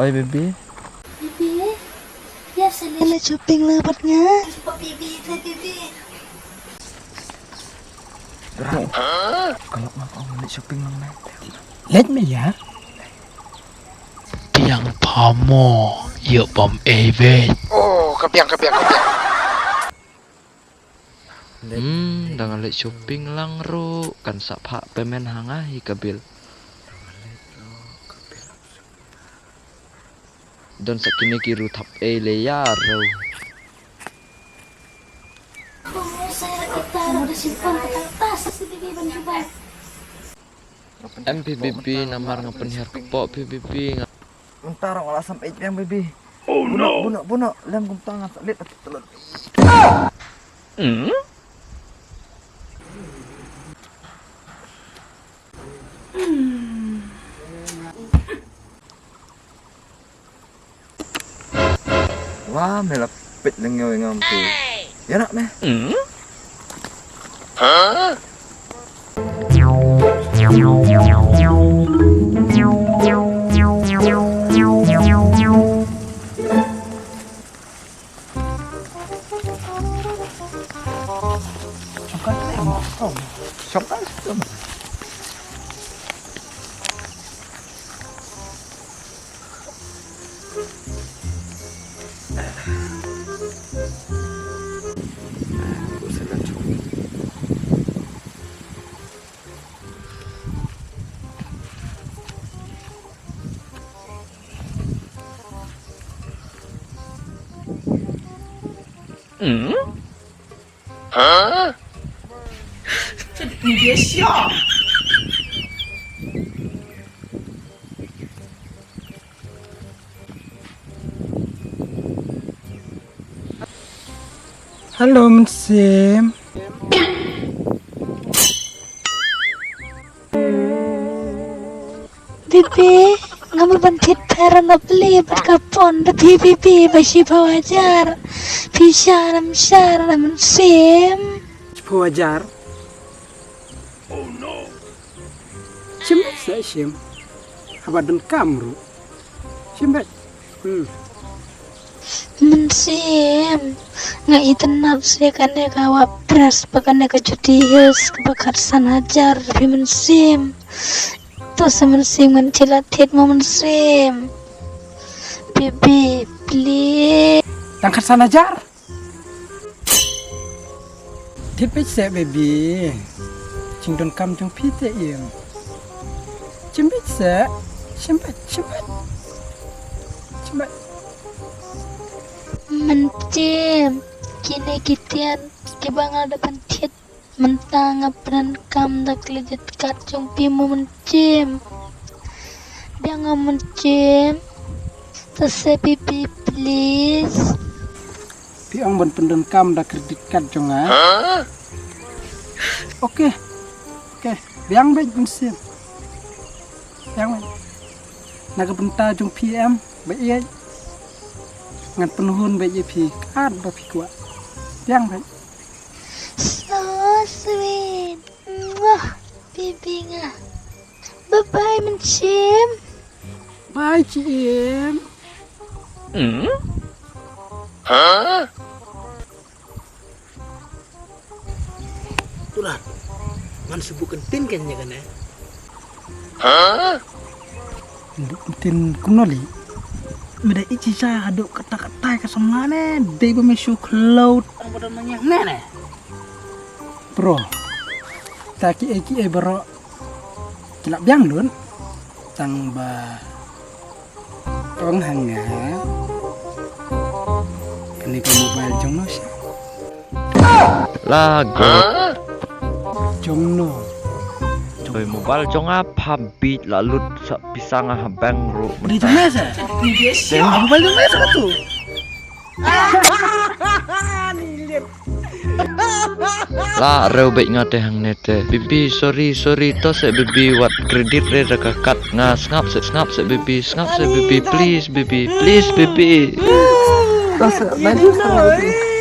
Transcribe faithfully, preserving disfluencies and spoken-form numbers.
Oi, baby. Baby, ïa sa leit shopping lang bad nga. Baby, baby. Ka lok nga ong leit shopping lang ne. Leit me ïa. Biang pamo, ïoh bam ei beit. Oh, ka biang, ka biang, ka biang. Hmm, dang leit shopping lang ruh, kan sa phah payment ha nga hi ka bill. Don sa kine ki ruh thap ei le ïa ruh. Em phi baby, namar nga pynhiar kpoh phi baby nga. Mynta ruh nga la sam ei biang baby. Oh no. Buno, buno, buno. Lem kumta nga sa leit. Hmm? Wah, me la peit lyngngoh ngam tu. Ïa nak me. Hmm? Huh? Hello, Mynsiem. Bibi, nga mut ban thied pher na pli bad ka pon da phi bibi ba shiphew hajar. Phi shah em shah em Mynsiem. Shiphew hajar. Shim beit sa shim. Haba donkam ruh. Shim beit. Hmm. Mynsiem, nga itynnad seh kane ka wap dress bad kane ka juti heels kaba khatsan hajar phi Mynsiem. To sa Mynsiem ngan shu la thied mo Mynsiem. Bibi, please. Tang khatsan hajar? Thied beit seh baby. Jingdonkam jong phi te im. Shim beit seh. Shim beit, shim beit. Shim beit. Mynsiem, kine ki tied kiba nga la dep ban thied mynta nga pyndonkam da credit card jong phi mo Mynsiem. Biang mo Mynsiem. To sa bibi please. Phi ong ban pyndonkam da credit card jong nga. Okay. Okay. Biang beit Mynsiem. Biang beit. Na ka bynta jong phi em ba ïeit. Ngan pynhun beit ïa phi katba phi kwah. Biang beit. So sweet. Mwah. Bibi nga. Bye bye Mynsiem. Bye Chiem. Hmm? Huh? Turan. Ngan shu buh kyntien kane kane. Huh? Buh kyntien kumno lei? Me da ïeit shisha haduh katta katta ka samla ne. Dei ba me shu khlot. Ong ba don ma ngiang ne ne. Bro. Ta kiei kiei baroh ki la biang lut. Tang ba ong ha nga kane ka mobile jong no sha. Lagu. Jong no. Oi, mobile jong nga pha bit la lut sa pisa nga ha bank ruh. Di tu mesa. Mobile tu mesa tu. La reu beit nga te hangne te. Bibi, sorry, sorry, to se bibi, wat credit re da ka kat nga. Sngap se, sngap se bibi, sngap se bibi, please bibi, please bibi. Rasa, maju sama.